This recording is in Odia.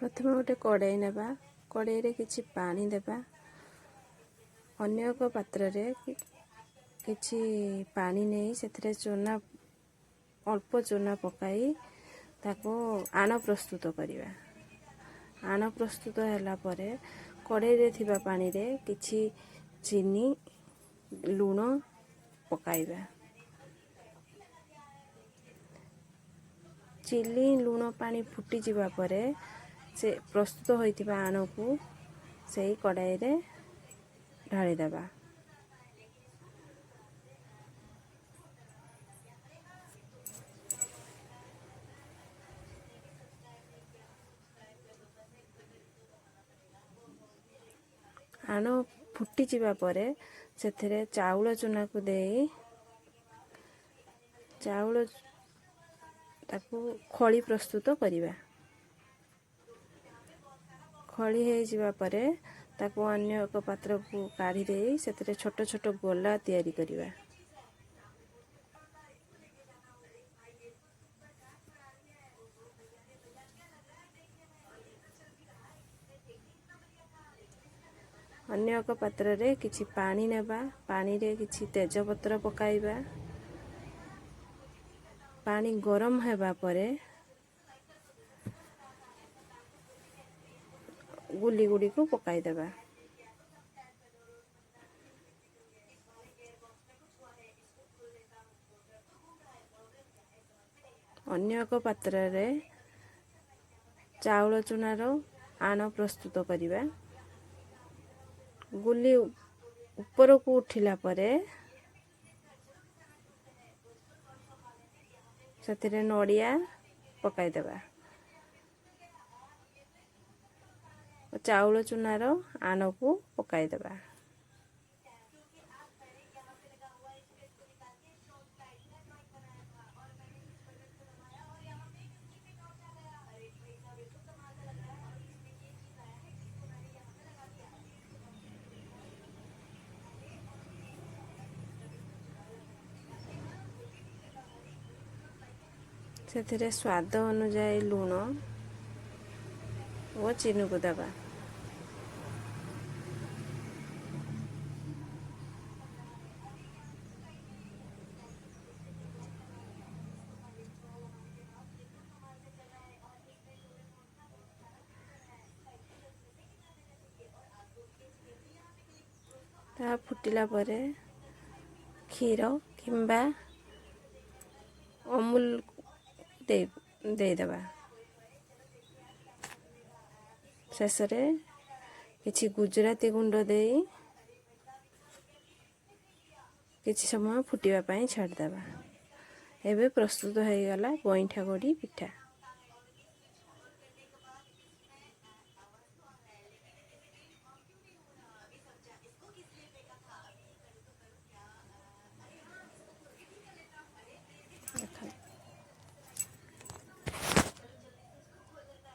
ପ୍ରଥମେ ଗୋଟେ କଡ଼େଇ ନେବା, କଡ଼େଇରେ କିଛି ପାଣି ଦେବା। ଅନ୍ୟ ଏକ ପାତ୍ରରେ କିଛି ପାଣି ନେଇ ସେଥିରେ ଚୁନା, ଅଳ୍ପ ଚୁନା ପକାଇ ତାକୁ ଆଣ ପ୍ରସ୍ତୁତ କରିବା। ଆଣ ପ୍ରସ୍ତୁତ ହେଲା ପରେ କଡ଼େଇରେ ଥିବା ପାଣିରେ କିଛି ଚିନି, ଲୁଣ ପକାଇବା। ଚିନି ଲୁଣ ପାଣି ଫୁଟିଯିବା ପରେ ସେ ପ୍ରସ୍ତୁତ ହୋଇଥିବା ଆଣକୁ ସେଇ କଡ଼ାଇରେ ଢାଳିଦେବା। ଆଣ ଫୁଟିଯିବା ପରେ ସେଥିରେ ଚାଉଳ ଚୁନାକୁ ଦେଇ ଚାଉଳ ତାକୁ ଖଳି ପ୍ରସ୍ତୁତ କରିବା। ଖଳି ହେଇଯିବା ପରେ ତାକୁ ଅନ୍ୟ ଏକ ପାତ୍ରକୁ କାଢ଼ି ଦେଇ ସେଥିରେ ଛୋଟ ଛୋଟ ଗୋଲା ତିଆରି କରିବା। ଅନ୍ୟ ଏକ ପାତ୍ରରେ କିଛି ପାଣି ନେବା, ପାଣିରେ କିଛି ତେଜପତ୍ର ପକାଇବା। ପାଣି ଗରମ ହେବା ପରେ ଗୁଲି ଗୁଡ଼ିକୁ ପକାଇଦେବା। ଅନ୍ୟ ଏକ ପାତ୍ରରେ ଚାଉଳ ଚୁନାର ଆଣ ପ୍ରସ୍ତୁତ କରିବା। ଗୁଲି ଉପରକୁ ଉଠିଲା ପରେ ସେଥିରେ ନଡ଼ିଆ ପକାଇଦେବା। ଚାଉଳ ଚୁନାର ଆଣକୁ ପକାଇଦେବା। ସେଥିରେ ସ୍ୱାଦ ଅନୁଯାୟୀ ଲୁଣ ଓ ଚିନିକୁ ଦେବା। ତାହା ଫୁଟିଲା ପରେ କ୍ଷୀର କିମ୍ବା ଅମୁଲ ଦେଇଦେବା। ଶେଷରେ କିଛି ଗୁଜୁରାତି ଗୁଣ୍ଡ ଦେଇ କିଛି ସମୟ ଫୁଟିବା ପାଇଁ ଛାଡ଼ିଦେବା। ଏବେ ପ୍ରସ୍ତୁତ ହୋଇଗଲା ଗଇଁଠା ଗୋଡ଼ି ପିଠା।